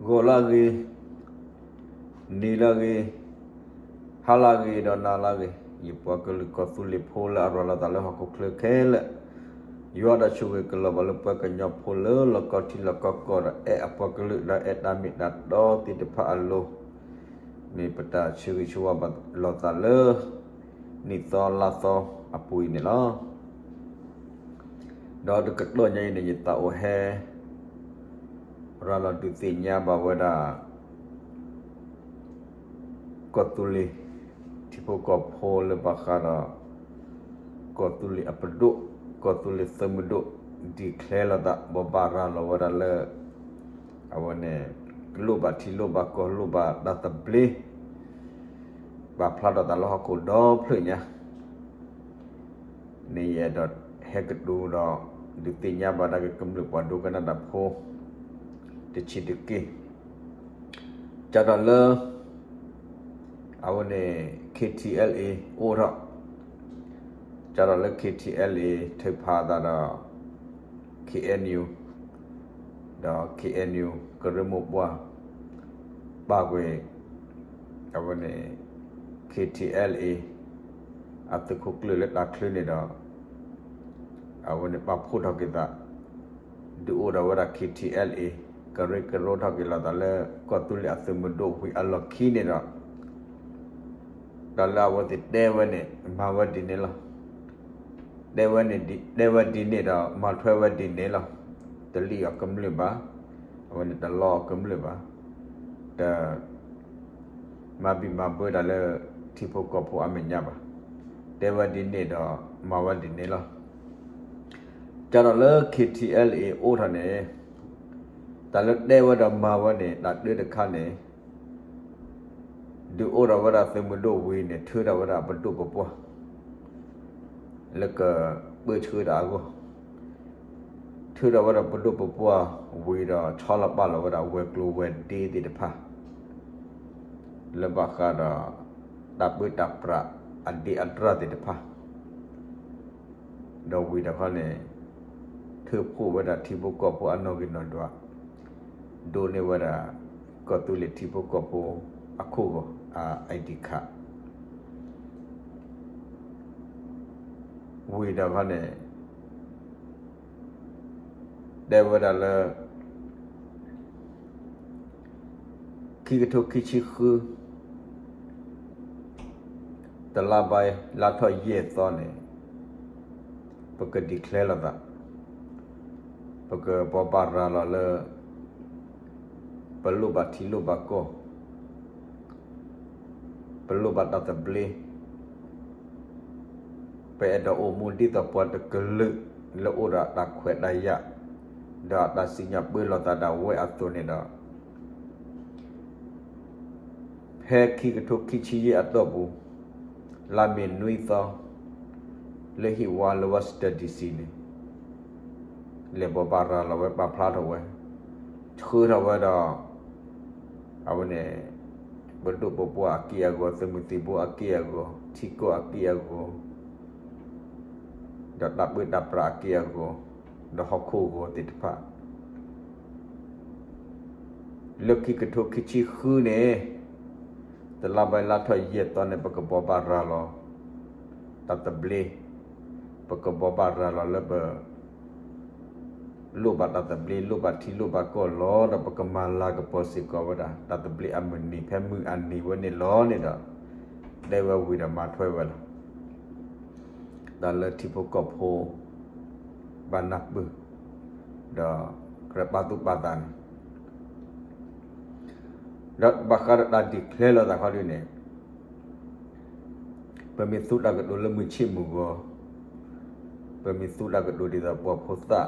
ဂီၤလၢအဂ့ၤ, နံၤလၢအဂ့ၤ, ဟါလၢအဂ့ၤ ဒီးနၤလၢအဂ့ၤ, ယပှၤကလုာ်ကီၢ်သူလ့ၤဖိလၢအရၤလီၤသးလၢဟီၣ်ခိၣ်ချၢခဲလၢာ်, ယွၤဒီးဆိၣ်ဂ့ၤကလီၤဘၣ်လၢပှၤကညီဖိလၢလီၢ်ကီၢ်ထံလီၢ်ကီၢ်ကီၢ်ဒီး အဲၣ်အပှၤကလုာ်ဒီးအဲၣ်တၢ်မ့ၢ်တၢ်တီသ့ၣ်တဖၣ်အလိၤ, မ့ၢ်ပတၢ်ဆၢဂ့ၤဆၢဝါဘၣ်လိာ်သးလၢ နံၣ်သီလါသီအပူၤအံၤန့ၣ်လီၤ. ဒီးတကတီၢ်ညါအံၤန့ၣ် ယသးအိၣ်ဟဲ ရၤလီၤဒုးသ့ၣ်ညါဘၣ်ဝဲဒၣ် ကီၢ်သူလ့ၤ ထံဖိကီၢ်ဖိလၢဘၣ်ဃးဒီး ကီၢ်သူလ့ၤအပဒိၣ်, ကီၢ်သူလ့ၤသုးမုၢ်ဒိၣ် declare လိာ်သး ဘိးဘၣ်ရၤလီၤဝဲဒၣ်လၢ အဝဲန့ၣ် လိၣ်ဘၣ်ထံလိၣ်ဘၣ်ကီၢ်လိၣ်ဘၣ်တၢ်သဘျ့ ပာ်ဖျါထီၣ်သးလၢဟီၣ်ခိၣ်ဒီဖျၢၣ်ညါ န့ၣ် ယအဲၣ်ဒိးဟဲကတိၤဒီး ဒုးသ့ၣ်ညါဘၣ်ဒၣ်က့ၤကမျၢၢ်ပှၤဒိကနၣ်တၢ်ဖိ တဆံးတက့ၢ်. ကဒီးလၢ အဝဲန့ၣ် K T L A အိၣ်ထီၣ်, ကဒီးလၢ K T L A ထုးဖးအသးဒီး K N U ဒီး K N U ကရၢမိၢ်ပှၢ် ပာ်ကွံာ် အဝဲန့ၣ် K T L A အသုးခိၣ်ကျၢၢ်လၢတၢ်ချၢန့ၣ်ဒီး အဝဲန့ၣ်ပာ်ဖှိၣ်ထီၣ်က့ၤသး ဒုးအိၣ်ဒီးဝဲဒၣ် K T L A ကရၢကရိထီၣ်က့ၤလိာ်သးလၢ ကီၢ်သူလ့ၤအသုးမုၢ်ဒိၣ်ဝံၤအလီၢ်ခံန့ၣ်ဒီး ဒီးလၢအဝဲသ့ၣ်တဲဝဲန့ၣ် မၤဝဲဒ်န့ၣ်လီၤ. တဲဝဲန့ၣ်ဒ် တဲဝဲဒ်န့ၣ်ဒီး မၤထွဲဝဲဒ်န့ၣ်လီၤ. တလံၣ်အီၤကမျၢၢ်ဘၣ်, အဝဲန့ၣ်တလီအီၤကမျၢၢ်ဘၣ်, တ မၤဘံၣ်မၤဘၢတၢ်လၢ ထံဖိကီၢ်ဖိအမဲာ်ညါဘၣ်. တဲဝဲဒ်န့ၣ်ဒီး မၤဝဲဒ်န့ၣ်လီၤ. ကဒီးလၢ K T L A အိၣ်ထီၣ်န့ၣ် တၢ်လၢတဲဝဲဒီးမၤဝဲန့ၣ် တၢ်တၢတခါန့ၣ် ဒုးအိၣ်ထီၣ်ဝဲဒၣ်သုးမုၢ်ဒိၣ်ဝံၤန့ၣ် ထုးထီၣ်ဝဲဒၣ်ပဒိၣ်ပပှၢ် လၢကပၢဆှၢတၢ်အဂီၢ်, ထုးထီၣ်ဝဲဒၣ်ပဒိၣ်ပပှၢ်ဝံၤဒီး ဆီလီၤပာ်လီၤဝဲဒၣ်ဝဲၤကျိၤဝဲၤဒ့သ့ၣ်တဖၣ် လၢဘၣ်ဃးဒီး တၢ်ပၢတၢ်ပြးအဒ့အတြၢ်သ့ၣ်တဖၣ် ဒီးဝံၤဒီးခီန့ၣ် ထုးဖှိၣ်ဝဲဒၣ်ထံဖိကီၢ်ဖိအနီၣ်ဂံၢ်နီၣ်ဒွး, ဒိးန့ၢ်ဝဲဒၣ် ကီၢ်သူလ့ၤထံဖိကီၢ်ဖိအခိၣ်ဂီၤ အ I D card ဝံၤဒီးခီန့ၣ် တဲဝဲဒၣ်လၢ ခံကထိခံဆံဃု တလါဘါလါထီၣ်ယဲၢ်သီန့ၣ် ပက declare လိာ်သး, ပကဘိးဘၣ်ရၤလီၤလၢ ပလိၣ်ဘၣ်ထံလိၣ်ဘၣ်ကီၢ်, ပလိၣ်ဘၣ်တၢ်သဘျ့, ပအဲၣ်ဒိးအိၣ်မူဒ်သိးပှၤတကလုာ်လၢအိၣ်ဒီးအတၢ်ခွဲးတၢ်ယာ်, ဒီးအတၢ်စံၣ်ညီၣ်ပၢလီၤသးဒၣ်ဝဲအသိးန့ၣ်ဒီး ဖဲခံကထိခံဆံယဲၢ်အတီၢ်ပူၤ, လါမ့ၤနွံသီ, လၢဟံၣ်ဝါလၢ Washington D C န့ၣ် လဲၤဘိးဘၣ်ရၤလီၤဝဲ ပာ်ဖျါထီၣ်ဝဲ, ဆှၢထီၣ်ဝဲဒီး အဝဲန့ၣ် ပဒိၣ်ပပှၢ်အက့ၢ်အဂီၤ, သုးမုၢ်သံၣ်ဘိအက့ၢ်အဂီၤ, ထံကီၢ်အက့ၢ်အဂီၤ, ဒီးတၢ်ပၢတၢ်ပြးအက့ၢ်အဂီၤ, ဒီးဟီၣ်ခိၣ်ဂီၤသ့ၣ်တဖၣ် လၢခံကထိခံဆံဃုန့ၣ်, တလါဘါလါထီၣ်ယဲၢ်သီန့ၣ် ပကဘိးဘၣ်ရၤလီၤ တၢ်သဘျ့, ပကဘိးဘၣ်ရၤလီၤလၢပ လိၣ်ဘၣ်တၢ်သဘျ့, လိၣ်ဘၣ်ထံလိၣ်ဘၣ်ကီၢ်လီၤ, ဒီးပကမၤလၤကပီၤစ့ၢ်ကီးဝဲဒၣ် တၢ်သဘျ့အမုၢ်နံၤ ဖဲမုၢ်အနံၤဝဲန့ၣ်လီၤန့ၣ်ဒီး, တဲဝဲဝံၤဒီးမၤထွဲဝဲလီၤ. တၢ်လၢထံဖိကီၢ်ဖိ ဘၣ်နၢ်ပၢၢ်, ဒီးကြၢးပာ်သူၣ်ပာ်သးန့ၣ်, ဒီးဘၣ်ဃးဒီးတၢ် declare လိာ်သးခီဒုန့ၣ် ပမ့ၢ်သူတၢ်ကတိၤလၢမုၢ်ဆ့ၣ်မုၢ်ဂီၤ, ပမ့ၢ်သူတၢ်ကတိၤဒ်သိးပှၤဖိသၣ်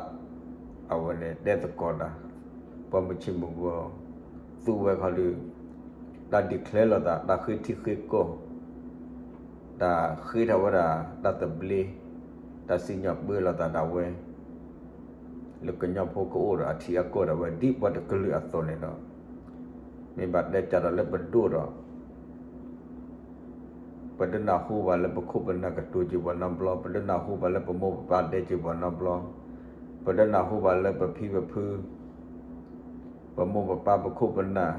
အဝဲန့ၣ်တဲသကိးတၢ်, ပှၤမုၢ်ဆ့ၣ်မုၢ်ဂီၤ သူဝဲခီဒု, တၢ် declare လိာ်သး, တၢ်ဃ့ထံဃ့ကီၢ်, တၢ်ဃ့ထီၣ်ဝဲဒၣ် တၢ်သဘျ့, တၢ်စံၣ်ညီၣ်ပၢလီၤသးဒၣ်ဝဲ လၢကညီဖိကအိၣ်ဒီးအထံအကီၢ်ဒၣ်ဝဲ ဒ်ပှၤတကလုာ်အသိးန့ၣ်ဒီး, မ့ၢ်ဘၣ်တဲကဒီးလၢပဒိၣ်ဒီး ပတနၢ်ဟူဘၣ်လၢပခိၣ်ပနၢ်ကတိၤက့ၤပှၤနီတဘျီ, ပတနၢ်ဟူဘၣ်လၢပမိၢ်ပပၢ်တဲက့ၤပှၤနီတဘျီ, ပတနၢ်ဟူဘၣ်လၢပဖံပဖု ပမိၢ်ပပၢ်ပခိၣ်ပနၢ်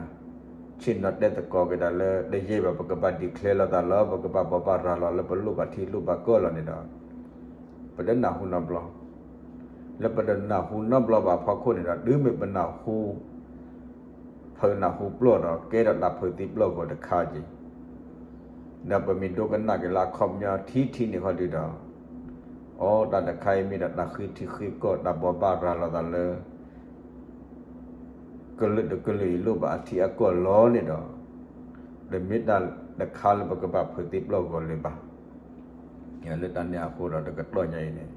ဆ့ၣ်နီၤတဲသကိးက့ၤတၢ်လၢ တယံာ်ဘၣ် ပကဘၣ် declare လိာ်သးလီၤ, ပကဘၣ်ဘိးဘၣ်ရၤလီၤလၢပလိၣ်ဘၣ်ထံလိၣ်ဘၣ်ကီၢ်လီၤန့ၣ်ဒီး ပတနၢ်ဟူနီတဘျီ, လၢပတနၢ်ဟူနီတဘျီဘၣ်အဖီခိၣ်န့ၣ်ဒီး တုၤမ့ၢ်ပနၢ်ဟူ ဖုးနၢ်ဟူပျီၢ်ဒီး ကဲထီၣ်တၢ်ဖုးသံပျီၢ်ဂီၤတခါက့ၤ, ဒီးပမ့ၢ်ဒိကနၣ်က့ၤလၢအခီပညီထံထံန့ၣ်ခီဒုဒီး အိ တၢ်တခါအံၤမ့ၢ်ဒီးတၢ်ဃ့ထံဃ့ကီၢ် တၢ်ဘိးဘၣ်ရၤလီၤသးလၢ ကလုာ်တကလုာ်အံၤလိၣ်ဘၣ်အထံအကီၢ်လီၤန့ၣ်ဒီး တမ့ၢ်တၢ်တခါလၢပကဘၣ်ဖုးသံပျီၢ်ဂီၤလၢၤဘၣ်. လၢတၢ်န့ၣ်အဃိဒီးတကတီၢ်ညါအံၤန့ၣ်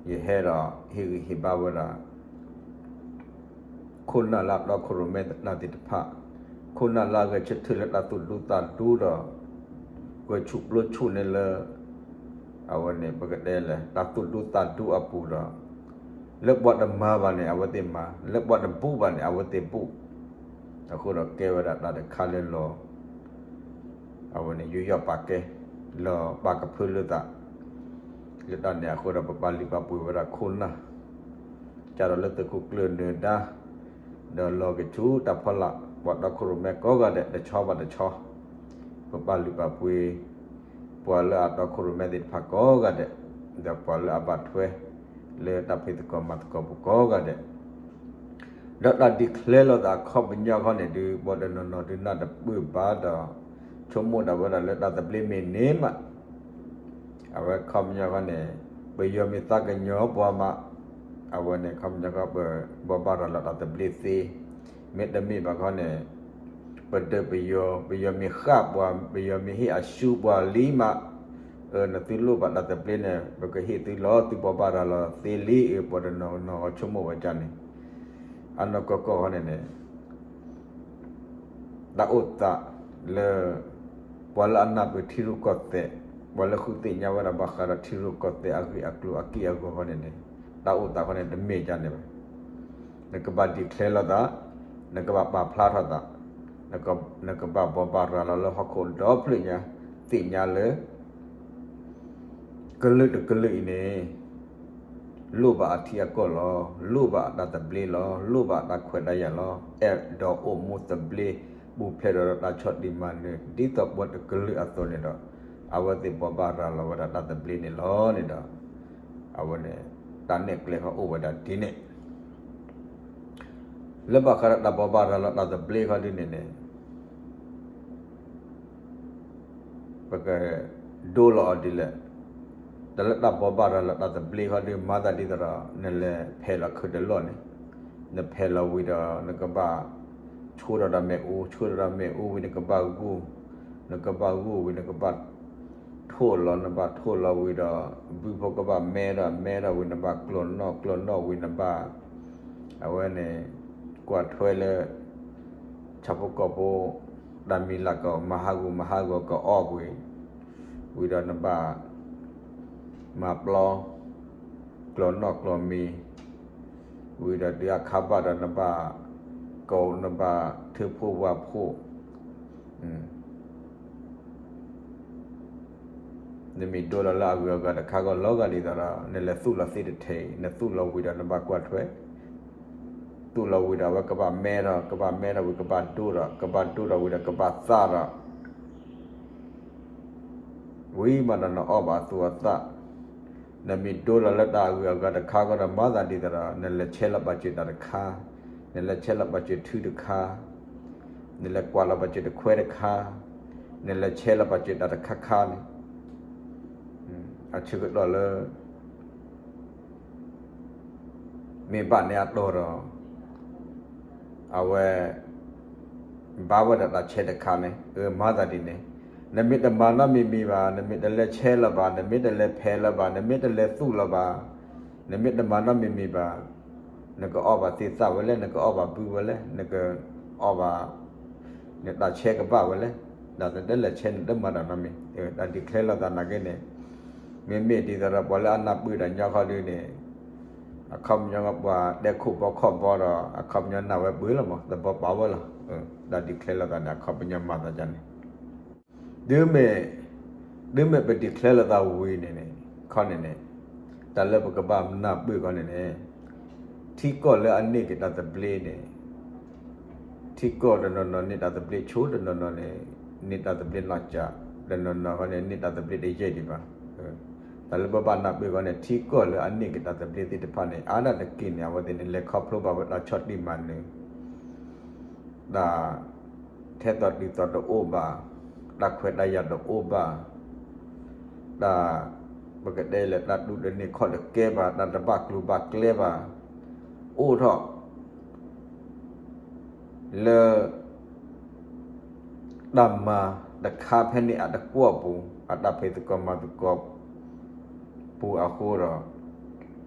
ယဟဲဒီးဟ့ၣ်ဂံၢ်ဟ့ၣ်ဘါဝဲဒၣ် ခိၣ်နၢ်လၢအတီခိၣ်ရိၣ်မဲတၢ်သ့ၣ်တဖၣ်, ခိၣ်နၢ်လၢအဂဲၤဆၢထၢၣ်လၢတၢ်သူၣ်ဒူသးဒူဒီး ဂဲၤဆူၣ်ပျိဆူၣ်န့ၢ်လၢ အဝဲန့ၣ် ပကတဲလဲၣ် တၢ်သူၣ်ဒူသးဒူအပူၤဒီး လၢပှၤတမၤဘၣ်န့ၣ် အဝဲသ့ၣ်မၤ, လၢပှၤတဘူၣ်ဘၣ်န့ၣ် အဝဲသ့ၣ်ဘူၣ်, အဃိဒီးကဲဝဲဒၣ်တၢ်တခါလၢလီၤ အဝဲန့ၣ် ယူးယီၣ်ပာ်ကဲ လီၤပာ်ကဖၢလၢသး, လၢတၢ်န့ၣ်အဃိဒီး ပပာ်လုၢ်ပာ်ပှ့ၤဝဲဒၣ်ခိၣ်နၢ် ကၢ်ဒီးလၢသုးခိၣ်ကျၢၢ်နၢၤဒါ, ဒီးလီၤက့ၤဆူတၢ်ဖီလာ် ပှၤတီခိၣ်ရိၣ်မဲကိးဂၤဒဲး တဆီဘၣ်တဆီ, ပပာ်လုၢ်ပာ်ပှ့ၤ ပှၤလၢအတီခိၣ်ရိၣ်မဲသ့ၣ်တဖၣ်ကိးဂၤဒဲး, ဒီးပှၤလၢအဘၣ်ထွဲ လၢတၢ်ဖံးသကိးမၤသကိးပူၤကိးဂၤဒဲး ဒီးတၢ် declare လိာ်သးအခီပညီခီန့ၣ်ဒုး ပှၤတနီၤနီၤဒုးနၢ်တပၢၢ်ဘၣ်ဒီး ဆိကမိၣ်ဒၣ်ဝဲဒၣ်လၢတၢ်သဘျ့မ့ၢ်န့ၢ်မး, အဝဲခီပညီခီန့ၣ် ပယီၤမ့ၢ်သးကညီၤပှၤမး, အဝဲန့ၣ်ခီပညီခီ ပဘိးဘၣ်ရၤလီၤတၢ်သဘျ့သ့, မ့တမ့ၢ်ဘၣ်ခီန့ၣ် ပဒုးပယီၤ, ပယီၤမ့ၢ်ဃၣ်ပှၤ, ပယီၤမ့ၢ်ဟ့ၣ်အရှူပှၤလံမး, အၢ နသုလိၣ်ဘၣ်တၢ်သဘျ့န့ၣ် ပကဟ့ၣ်သုလီၤ, သုဘိးဘၣ်ရၤလီၤသ့လံ, အၢ ပှၤတနီၤနီၤဂီၤဆိကမိၣ်ဝဲဒ်န့ၣ်, အနီၢ်ကီၢ်ကီၢ်ခီန့ၣ်န့ၣ် တၢ်အိၣ်သးလၢ ပှၤလၢအနၢ်ပၢၢ်ထံရူၢ်ကီၢ်သဲး, ပှၤလၢဃုသ့ၣ်ညါဝဲဒၣ်ဘၣ်ဃးဒီးထံရူၢ်ကီၢ်သဲးအဂ့ၢ်အကျိၤအက့ၢ်အဂီၤခီန့ၣ်န့ၣ်, တၢ်အိၣ်သးခီန့ၣ်တမ့ၢ်ဒ်န့ၣ်ဘၣ်. နကဘၣ် declare လိာ်သး, နကဘၣ်ပာ်ဖျါထီၣ်သး, နကဘၣ်ဘိးဘၣ်ရၤလီၤလၢဟီၣ်ခိၣ်ဒီဖျၢၣ်ညါ, သ့ၣ်ညါလၢ ကလုာ်တကလုာ်အံၤန့ၣ် လိၣ်ဘၣ်အထံအကီၢ်လီၤ, လိၣ်ဘၣ်အတၢ်သဘျ့လီၤ, လိၣ်ဘၣ်တၢ်ခွဲးတၢ်ယာ်လီၤ, အဲၣ်ဒိးအိၣ်မူသဘျ့ ပူၤဖျဲးဒီးတၢ်ဆီၣ်တံၢ်မၤနၢၤ ဒ်သိးပှၤတကလုာ်အသိးန့ၣ်ဒီး အဝဲသ့ၣ်ဘိးဘၣ်ရၤလီၤဝဲဒၣ်တၢ်သဘျ့န့ၣ်လီၤန့ၣ်ဒီး အဝဲန့ၣ် တၢ်နဲၣ်ကျဲခီအိၣ်ဝဲဒၣ်ဒ်န့ၣ် လၢဘၣ်ဃးဒီးတၢ်ဘိးဘၣ်ရၤလီၤတၢ်သဘျ့ခီဒ်န့ၣ်န့ၣ် ပကဒိလီၤအီၤဒ်လဲၣ်. တၢ်လၢတၢ်ဘိးဘၣ်ရၤလီၤတၢ်သဘျ့ခီဒုး မၤသးဒ်သိးဒီး နလဲၤဖဲးလီၤခုးတလီၢ်န့ၣ်, နဖဲးလီၤဝံၤဒီး နကဘၣ်ဆိဒီးတၢ်မ့ၣ်အူ, ဆိဒီးတၢ်မ့ၣ်အူဝံၤ နကဘၣ်ဂိၢ်, နကဘၣ်ဂိၢ်ဝံၤ နကဘၣ်ထိၣ်လီၤ, နဘၣ်ထိၣ်လီၤဝံၤဒီး ဘုဖိကဘၣ်မဲထီၣ်, မဲထီၣ်ဝံၤ နဘၣ်ကျီၢ်နီၣ်, ကျီၢ်နီၣ်ဝံၤ နဘၣ် အဝဲန့ၣ် ကွၢ်ထွဲလၢ ဆၣ်ဖိကီၢ်ဖိ တၢ်မံၤလၢ်ကီး မၤဟးဂူာ်မၤဟးဂီၤကအီၣ်ကွံာ်, ဝံၤဒီးနဘၣ် မၤပျီ ကျီၢ်နီၣ်ကျီၢ်မံၤ, ဝံၤဒီးတုၤအခါဘၣ်ဒီး နဘၣ်ကိး နဘၣ်ထၢဖှိၣ်ဝါဖှိၣ် နမ့ၢ်ဒိလီၤလၢအဂုၤအဂၤတခါဂီၢ်လီၤဂာ်ဒ်သိးဒီး နလဲၤသူၣ်လီၤသ့တထံးအံၤ, နသူၣ်လီၤဝံၤဒီးနဘၣ်ကွၢ်ထွဲ, သူၣ်လီၤဝံၤဒီးအဝဲကဘၣ်မဲထီၣ်, ကဘၣ်မဲထီၣ်ဝံၤကဘၣ်ဒိထီၣ်, ကဘၣ်ဒိထီၣ်ဝံၤဒီးကဘၣ်သၣ်ထီၣ်, ဝံၤမးဒီးနအီၣ်ဘၣ်အသူအသၣ်, နမ့ၢ်ဒိလီၤလၢတၢ်အဂုၤအဂၤတခါဂီၢ်ဒီး မၤသးဒ်သိးဒီး နလဲၤဆဲးလီၤပာ်စၢၤတၢ်တခါ, နလဲၤဆဲးလီၤပာ်စၢၤထုတခါ, နလဲၤကွၢ်လီၤပာ်စၢၤတခွဲတခါ, နလဲၤဆဲးလီၤပာ်စၢၤတၢ်တခါခါန့ၣ် အဆၢကတီၢ်လၢ မ့ၢ်ဘၣ်န့ၢ်အတီၤဒီး အဝဲ ဘၣ်ဝဲဒၣ်တၢ်ဆဲးတခါန့ၣ် အမၤသးဒ်န့ၣ်, နမ့ၢ်တမၤနီတမံၤမံၤဘၣ်, နမ့ၢ်တလဲၤဆဲးလီၤဘၣ်, နမ့ၢ်တလဲၤဖဲးလီၤဘၣ်, နမ့ၢ်တလဲၤသူၣ်လီၤဘၣ်, နမ့ၢ်တမၤနီတမံၤမံၤဘၣ်, နကအီၣ်ဘၣ်သ့ၣ်သၣ်ဝဲလဲၣ်, နကအီၣ်ဘၣ်ဘုဝဲလဲၣ်, နကအီၣ်ဘၣ် နတၢ်ဆဲးကဘၣ်ဝဲလဲၣ်, ဒီးနတလဲၤဆဲးနတမၤတၢ်နီတမံၤ, တၢ် declare လိာ်သးနာ်က့န့ၣ်, မ့မ့ၢ်ဒ်သိးဒီးပှၤလၢအနၢ်ပၢၢ်တၢ်ညီခီဒုန့ၣ်, အခီပညီပှၤတဲခိၣ်ဘီခီၣ်ဘီဒီး အခီပညီနၢ်ဝဲပှဲၤလီၤမး, သဘီပာ်ဝဲလီၤ, တၢ် declare လိာ်သးန့ၣ် အခီပညီမၤသးဒ်န့ၣ် တုၤမ့ၢ်, တုၤမ့ၢ်ပ declare လိာ်သးဝံၤန့ၣ်န့ၣ်, ခီန့ၣ်န့ၣ်, တၢ်လၢပကဘၣ်နၢ်ပၢၢ်ခီန့ၣ်န့ၣ်, ထံကီၢ်လၢအန့ၢ်က့ၤတၢ်သဘျ့န့ၣ် ထံကီၢ်တနီၤနီၤန့ၢ်တၢ်သဘျ့ဆိ တနီၤနီၤန့ၣ် န့ၢ်တၢ်သဘျ့နီၢ်ကၠး, တနီၤနီၤဃီန့ၣ် န့ၢ်တၢ်သဘျ့တယဲၢ်ဒံးဘၣ်. တၢ်လၢပဘၣ်နၢ်ပၢၢ်ဃီန့ၣ် ထံကီၢ်လၢအန့ၢ်က့ၤတၢ်သဘျ့သ့ၣ်တဖၣ်န့ၣ် အါဒၣ်တက့ၢ်န့ၣ် အဝဲသ့ၣ်န့ၣ် လဲၤခီဖျိဘၣ်ဝဲတၢ်ဆီၣ်တံၢ်မၤနၢၤ တၢ်ထဲသိးတုၤသိးတအိၣ်ဘၣ်, တၢ်ခွဲးတၢ်ယာ်တအိၣ်ဘၣ်, တၢ် ပကတဲလၢတၢ်တူၢ်တန့ၢ်ခီၣ်တကဲဘၣ်, တၢ်တဘၣ်ကျိၤဘၣ်ကျဲဘၣ်, အိၣ်ထီၣ် လၢ တၢ်မၤတခါဖဲန့ၣ်အတကွီၢ်ပူၤ, အတၢ်ဖံးသကိးမၤသကိးပူၤအဃိဒီး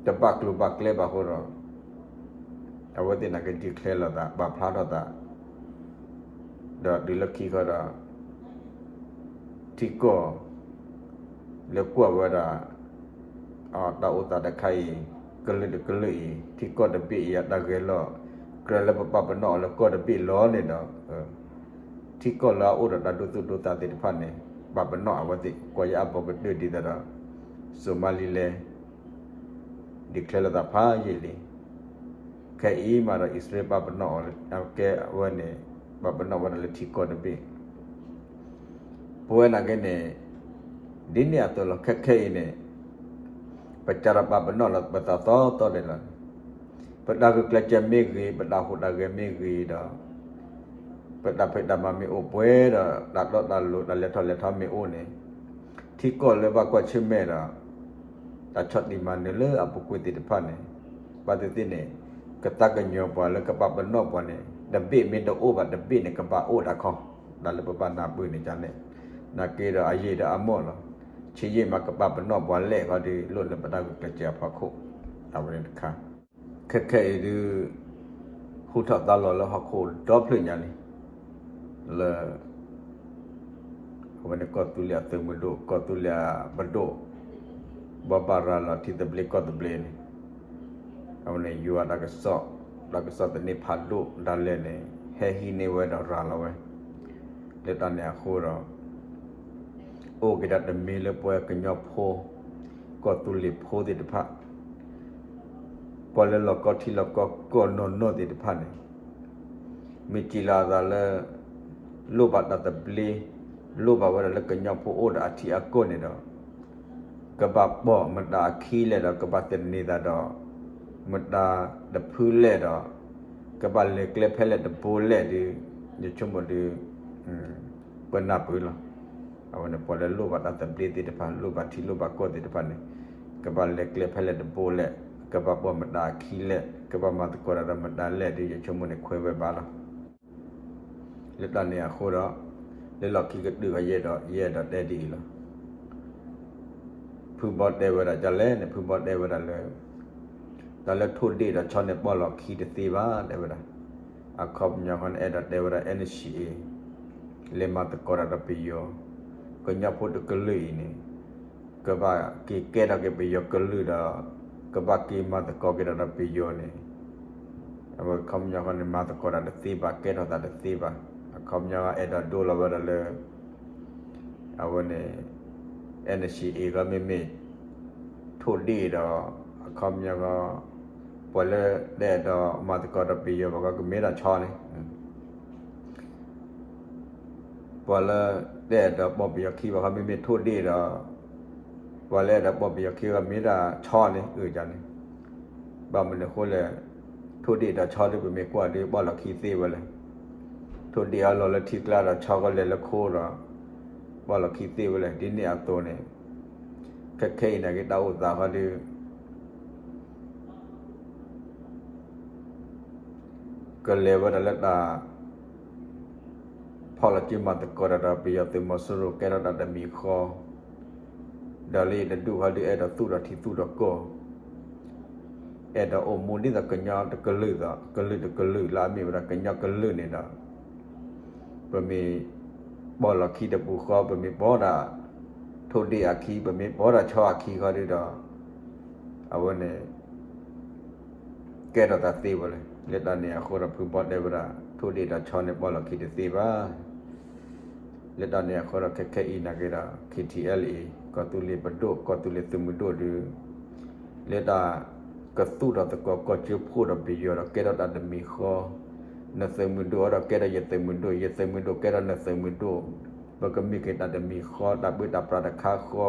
တဘၣ်ကျိၤဘၣ်ကျဲဘၣ်အဃိဒီး အဝဲသ့ၣ်န့ၣ်က declare လိာ်သး ပာ်ဖျါထီၣ်သး ဒီးတုၤလၢခံခီဒီး ထံကီၢ် လၢကွၢ်ဝဲဒၣ် တၢ်အိၣ်သးတခါအံၤ ကလုာ်တကလုာ်အံၤ ထံကီၢ်တဘ့ၣ်အံၤအတၢ်ဂဲၤလီၤ ကြၢးလၢပပာ်ပနီၣ်အီၤလၢကီၢ်တဘ့ၣ်လီၤန့ၣ်ဒီး ထံကီၢ်လၢအအိၣ်ဒီးတၢ်ဒိသူၣ်ဒိသးသ့ၣ်တဖၣ်န့ၣ် ပာ်ပနီၣ်အဝဲသ့ၣ် ကွၢ်ယအဘီကတၢၢ်ဒ်သိးဒီး Somaliland declare လိာ်သးဖးယံာ်လံ. ခဲအံၤမးဒီး အံၣ်စရ့လးပာ်ပနီၣ်အီၤ ကဲဝဲန့ၣ် ပာ်ပနီၣ်ဝဲဒၣ်လၢထံကီၢ်တဘ့ၣ် ပဝဲနာ်က့န့ၣ် ဒ်န့ၣ်အသိးလီၤ. ခဲခဲအံၤန့ၣ် ပစးထီၣ်ပာ်ပနီၣ်လီၤပသးသီသီဒဲးလီၤ. ပတၢ်ဂုာ်ကျဲးစၢးမ့ၢ်ဂ့ၤ, ပတၢ်ဟူးတၢ်ဂဲၤမ့ၢ်ဂ့ၤဒီး ပတၢ်ဖံးတၢ်မၤမ့ၢ်အိၣ်ပှဲၤဒီး တၢ်တီတၢ်လိၤ တၢ်လဲၤထီၣ်လဲၤထီမ့ၢ်အိၣ်န့ၣ် ထံကီၢ်လၢဘၣ်ကွၢ်ဆၢၣ်မဲာ်ဒီး တၢ်ဆီၣ်တံၢ်မၤနၢၤလၢအပူၤကွံာ်သ့ၣ်တဖၣ်န့ၣ် ဘၣ်သ့ၣ်သ့ၣ်န့ၣ် ကသးကညီၤပှၤလၢကပာ်ပနီၣ်ပှၤန့ၣ် တဘ့ၣ်မ့ၢ်တအိၣ်ဘၣ်တဘ့ၣ်န့ၣ် ကဘၣ်အိၣ်ဒၣ်ခီ တၢ်လၢပဘၣ်နၢ်ပၢၢ်န့ၣ်န့ၣ် နာ်က့ဒီးအယံာ်ဒီးအမီၢ်လီၤ. ဆံးယံာ်မးကပာ်ပနီၣ်ပှၤလဲၣ်ခီဒီး လိၣ်လၢပတၢ်ဂုာ်ကျဲးစၢးအဖီခိၣ် အဝဲန့ၣ်တခါ ခဲခဲအံၤဒုး ဟူထီၣ်သါလီၤလၢဟီၣ်ခိၣ်ဒီဖျၢၣ်ညါလံ လၢ အဝဲန့ၣ်ကီၢ်သူလ့ၤအသုးမုၢ်ဒိၣ် ကီၢ်သူလ့ၤအပဒိၣ် ဘိးဘၣ်ရၤလီၤထံသဘျ့ကီၢ်သဘျ့န့ၣ် အဝဲန့ၣ်ယွၤတၢ်ကစီၣ် တၢ်ကစီၣ်သန့ဖးဒိၣ်ဒၣ်လဲာ်န့ၣ် ဟဲဟံးန့ၢ်ဝဲဒီးရၤလီၤဝဲ လၢတၢ်န့ၣ်အဃိဒီး အိၣ်က့ၤဒၣ်တမံၤလၢပဝဲကညီဖိ ကီၢ်သူလ့ၤဖိသ့ၣ်တဖၣ် ပှၤလၢလီၢ်ကီထံလီၢ်ကီကီၢ်နီၢ်နီၢ်သ့ၣ်တဖၣ်န့ၣ် မ့ၢ်စံးလီၤအသးလၢ လိၣ်ဘၣ်တၢ်သဘျ့ လိၣ်ဘၣ်ဝဲဒၣ်လၢကညီဖိအိၣ်ဒီးအထံအကီၢ်န့ၣ်ဒီး ကဘၣ်ပိာ်မတၤအခံလဲၣ်ဒီး ကဘၣ်သန့ၤသးဒီး မတၤတဖုလဲၣ်ဒီး ကဘၣ်လဲၤကျဲဖဲလဲၣ်တဘိလဲၣ်ဒီး ယဆိကမိၣ်ဒီး ပနၢ်ပၢၢ်လီၤ. အဝဲန့ၣ် ပှၤလၢလိၣ်ဘၣ်တၢ်သဘျ့သ့ၣ်တဖၣ် လိၣ်ဘၣ်ထံလိၣ်ဘၣ်ကီၢ်သ့ၣ်တဖၣ်န့ၣ် ကဘၣ်လဲၤကျဲဖဲလဲၣ်တဘိလဲၣ် ကဘၣ်ပိာ်မတၤအခံလဲၣ် ကဘၣ်မၤသကိးတၢ်ဒီးမတၤလဲၣ်ဒီး ယဆိကမိၣ်န့ၣ်ခွဲးဝဲဘၣ်လီၤ. လၢတၢ်န့ၣ်အဃိဒီး လၢလီၢ်ခံကတၢၢ်အံၤဒီး ယအဲၣ်ဒိးတဲဒ်အံၤလီၤ. ဖုဘီတဲဝဲဒၣ်ဒ်လဲၣ်န့ၣ် ဖုဘီတဲဝဲဒၣ်လၢ တၢ်လၢထိၣ်ဒ့ၣ်ဒီးဆီန့ၣ် ပိာ်လီၢ်ခံတသ့ဘၣ် တဲဝဲဒၣ်. အခီပညီဃီန့ၣ် အဲၣ်ဒိးတဲဝဲဒၣ် N C A လဲၤမၤသကိးတၢ်ဒီးပယီၤ ကညီဖိတကလုာ်အံၤန့ၣ် ကဘၣ်က့ၤကဲထီၣ်က့ၤပယီၤကလုာ်ဒီး ကဘၣ်က့ၤမၤသကိးက့ၤတၢ်ဒီးပယီၤန့ၣ် အဝဲအခီပညီဃီန့ၣ် မၤသကိးတၢ်တသ့ဘၣ် ကဲထီၣ်သးတသ့ဘၣ်. အခီပညီအဲၣ်ဒိးဒိလီၤဝဲဒၣ်လၢ အဝဲန့ၣ် N C A ဃီမ့မ့ၢ် ထိၣ်ဒ့ၣ်ဒီး အခီပညီဃီ ပှၤလၢတအဲၣ်ဒိးမၤသကိးဒီးပယီၤဘၣ်ဃီကမ့ၢ်ဒၣ်ဆီန့ၣ် ပှၤလၢတအဲၣ်ဒိးပိာ်ပယီၤခံဘၣ်ဃီမ့မ့ၢ်ထိၣ်ဒ့ၣ်ဒီး ပှၤလၢအဲၣ်ဒိးပိာ်ပယီၤခံဘၣ်မ့ၢ်ဒၣ်ဆီန့ၣ် အၢၣ်ဒ်န့ၣ် ဘၣ်မနုၤအဃိလဲၣ် ထိၣ်ဒ့ၣ်ဒီးဆီဒုးပမ့ၢ်ကွၢ်ဒုး ပိာ်လီၢ်ခံသ့ဝဲလဲၣ်. ထိၣ်ဒ့ၣ်အလီၤလၢထံကျါဒီးဆီကလဲၤလၢခိဒီး ပိာ်လီၢ်ခံသ့ဝဲလဲၣ်. ဒ်န့ၣ်အသိးန့ၣ် ခဲခဲအံၤန့ၣ်က့ၤတၢ်အိၣ်သးဃီဒုး ကလဲၤဝဲဒၣ်လၢတၢ် ဖီၣ်လီၤစုမၤသကိးတၢ်ဒီးပယီၤသုးမီၤစိရိၤကဲထီၣ်တၢ်တမံၤဃီ ဒီးလၢယတဒူၣ်ဃီဒုး အဲၣ်ဒိးသူၣ်ထီၣ်ထံသူၣ်ထီၣ်ကီၢ် အဲၣ်ဒိးအိၣ်မူဒ်သိးကညီတကလုာ်သိး ကလုာ်တကလုာ်လၢအမ့ၢ်ဝဲဒၣ်ကညီကလုာ်န့ၣ်ဒီး ပမ့ၢ်ပိာ်လီၢ်ခံတပူၤဃီ ပမ့ၢ်ပိာ်ဒၣ် ထိၣ်ဒ့ၣ်အခံ ပမ့ၢ်ပိာ်ဒၣ်ဆီအခံဃီဒုးဒီး အဝဲန့ၣ် ကဲထီၣ်သးသ့ဝဲလဲၣ်. လၢတၢ်န့ၣ်အဃိဒီး ဖုဘီတဲဝဲဒၣ် ထိၣ်ဒ့ၣ်ဒီးဆီန့ၣ် ပိာ်လီၢ်ခံတသ့ဘၣ်. လၢတၢ်န့ၣ်အဃိဒီး ခဲခဲအံၤနာ်က့ၤဒီး K T L A ကီၢ်သူလ့ၤပဒိၣ် ကီၢ်သူလ့ၤသုးမုၢ်ဒိၣ်ဒုး လၢတၢ် ကသူၣ်ထီၣ်သကိးကီၢ်စၢဖှိၣ်ဒီးပယီၤဒီးကဲထီၣ်တၢ်တမံၤဃီ, နသုးမုၢ်ဒိၣ်အံၤဒီးကဲထီၣ်ယသုးမုၢ်ဒိၣ်, ယသုးမုၢ်ဒိၣ်ကဲထီၣ်နသုးမုၢ်ဒိၣ်, ပကမ့ၢ်က့ၤတၢ်တမံၤဃီ တၢ်ပၢတၢ်ပြးတခါဃီ,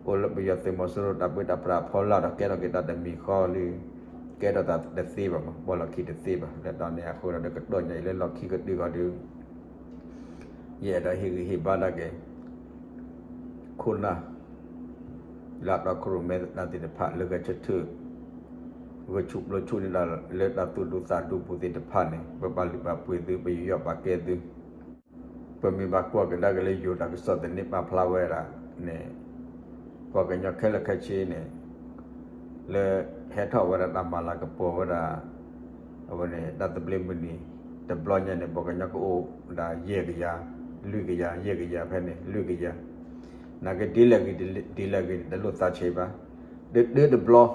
အိၣ်လၢပယီၤသုးမီၤစိရိၤတၢ်ပၢတၢ်ပြးအဖီလာ်ဒီးကဲထီၣ်က့ၤတၢ်တမံၤဃီလၢ ကဲထီၣ်တၢ်တသ့ဘၣ်မး, ပှၤလီၢ်ခံတသ့ဘၣ်. လၢတၢ်န့ၣ်အဃိဒီး ကတီၢ်ညါအံၤလၢလီၢ်ခံကတၢၢ်ဂီၤဒီး ယအဲၣ်ဒိးဟ့ၣ်ဂံၢ်ဟ့ၣ်ဘါဒၣ်က့ၤ ခိၣ်နၢ် လၢအတီခိၣ်ရိၣ်မဲသ့ၣ်တဖၣ် လၢဂဲၤဆၢထၢၣ် ဂဲၤဆူၣ်ဘျိဆူၣ်န့ၢ်ဒၣ်လၢတၢ်သူၣ်ဒူသးဒူပူၤသ့ၣ်တဖၣ်န့ၣ် ပဘၣ်လုၢ်ဘၣ်ပှ့ၤသု ပယူးယီၣ်ပာ်ကဲသု ပမ့ၢ်ဘၣ်ကွၢ်ကဒါက့ၤလၢယိၤတၢ်ကစီၣ်သန့ပာ်ဖျါဝဲဒၣ်န့ၣ် ပှၤကညီခဲလၢာ်ခဲဆ့န့ၣ် လၢဟဲထီၣ်ဝဲဒၣ်တၢ်မၤလၤကပီၤဝဲဒၣ် အဝဲန့ၣ် တၢ်သဘျ့မုၢ်နံၤ တဘျီညါန့ၣ် ပှၤကညီကအိၣ်ဒၣ်ယဲၢ်ကယၤ လွံၢ်ကယၤ ယဲၢ်ကယၤဖဲန့ၣ် လွံၢ်ကယၤ နာ်က့ဒ်လဲၣ်ဂ့ၤ ဒ်လဲၣ်ဂ့ၤန့ၣ် တလိၣ်သးဆံးဘၣ်. ဒၢဒၢတဘျီ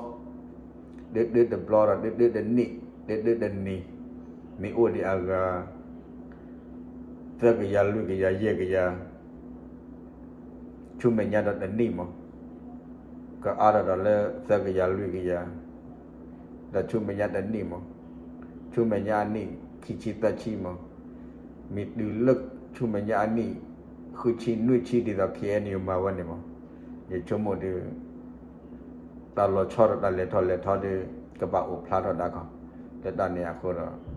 ဒၢဒၢတဘျီဒီး ဒၢဒၢတနံၣ် ဒၢဒၢတနံၤ မ့ၢ်အိၣ်ဒံးအဂၤ သၢကယၤ လွံၢ်ကယၤ ယဲၢ်ကယၤ ဆူမဲာ်ညါဒီးတနံၣ်မး ကအါထီၣ်ဒီးလၢသၢကယၤ လွံၢ်ကယၤ ဒီးဆူမဲာ်ညါတနံၣ်မး ဆူမဲာ်ညါအနံၣ် ခံဆံသၢဆံမး မ့ၢ်တုၤလၢဆူမဲာ်ညါအနံၣ် ဃုဆံ နွံဆံဒ်သိး ခ့ၣ်အဲၣ်ယူၣ် မၤဝဲန့ၣ်မး ယဆိကမိၣ်ဒီး တၢ်လီၤဆီဒီးတၢ်လဲၤထီၣ်လဲၤထီဒီး ကဘၣ်အိၣ်ဖျါထီၣ်ဒၣ်ကီး လၢတၢ်န့ၣ်အဃိဒီး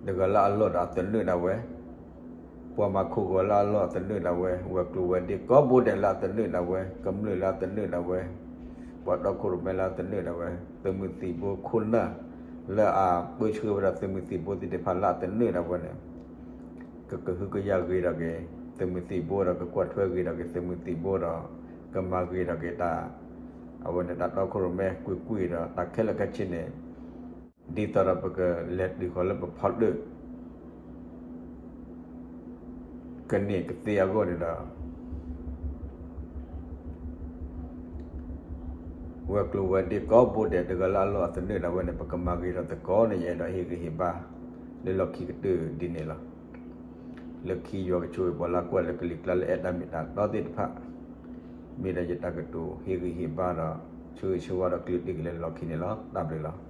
တဂၤလၢအလီၢ်ဒီးအသနၢၣ်ဒၣ်ဝဲ, ပှၤမၤခိၣ်ဂီၤလၢအလီၢ်အသနၢၣ်ဒၣ်ဝဲ, ဝဲၤကျိၤဝဲၤဒ့ကိးဘိဒဲးလၢအသနၢၣ်ဒၣ်ဝဲ, ကမျၢၢ်လၢအသနၢၣ်ဒၣ်ဝဲ, ပှၤတီခိၣ်ရိၣ်မဲလၢအသနၢၣ်ဒၣ်ဝဲ, သုးမုၢ်သံၣ်ဘိခိၣ်နၢ် လၢအပၢဆှၢဝဲဒၣ်သုးမုၢ်သံၣ်ဘိသ့ၣ်တဖၣ်လၢအသနၢၣ်ဒၣ်ဝဲန့ၣ် ကကဟုကယာ်ဂ့ၤထီၣ်က့ၤ သုးမုၢ်သံၣ်ဘိဒီး ကကွၢ်ထွဲဂ့ၤထီၣ်က့ၤသုးမုၢ်သံၣ်ဘိဒီး ကမၤဂ့ၤထီၣ်က့ၤတၢ် အဝဲန့ၣ်တၢ်တီခိၣ်ရိၣ်မဲကွ့ၢ်ကွ့ၢ်ဒီး တၢ်ခဲလၢာ်ခဲဆ့န့ၣ် ဒ်သိးဒီးပကလဲၤတုၤဃီၤလၢပဖီတၢၣ် ကန့ၢ်ကသ့အဂီၢ်န့ၣ်ဒီး ဝဲၤကျိၤဝဲၤဒ့ကိးဘိဒဲးတဂၤလၢအလီၢ်အသနၢၣ်ဒၣ်ဝဲန့ၣ် ပကမၤဂ့ၤထီၣ်သကိးန့ၣ် ယအဲၣ်ဒိးဟ့ၣ်ဂံၢ်ဟ့ၣ်ဘါ လၢလီၢ်ခံကတၢၢ်ဒ်န့ၣ်လီၤ. လၢခံယွၤကဆိၣ်ဂ့ၤပှၤလၢကွၢ်လၢကလံၤကျါလၢအဲၣ်တၢ်မ့ၢ်တၢ်တီသ့ၣ်တဖၣ် မ့ၢ်ဒီးယတၢ်ကတိၤဟ့ၣ်ဂံၢ်ဟ့ၣ်ဘါဒီး ဆိၣ်ဂ့ၤဆိၣ်ဝါဒီးကလုာ်ဒူၣ်က့ၤလၢလီၢ်ခံန့ၣ်လီၤ. တၢ်ဘျုးလီၤ.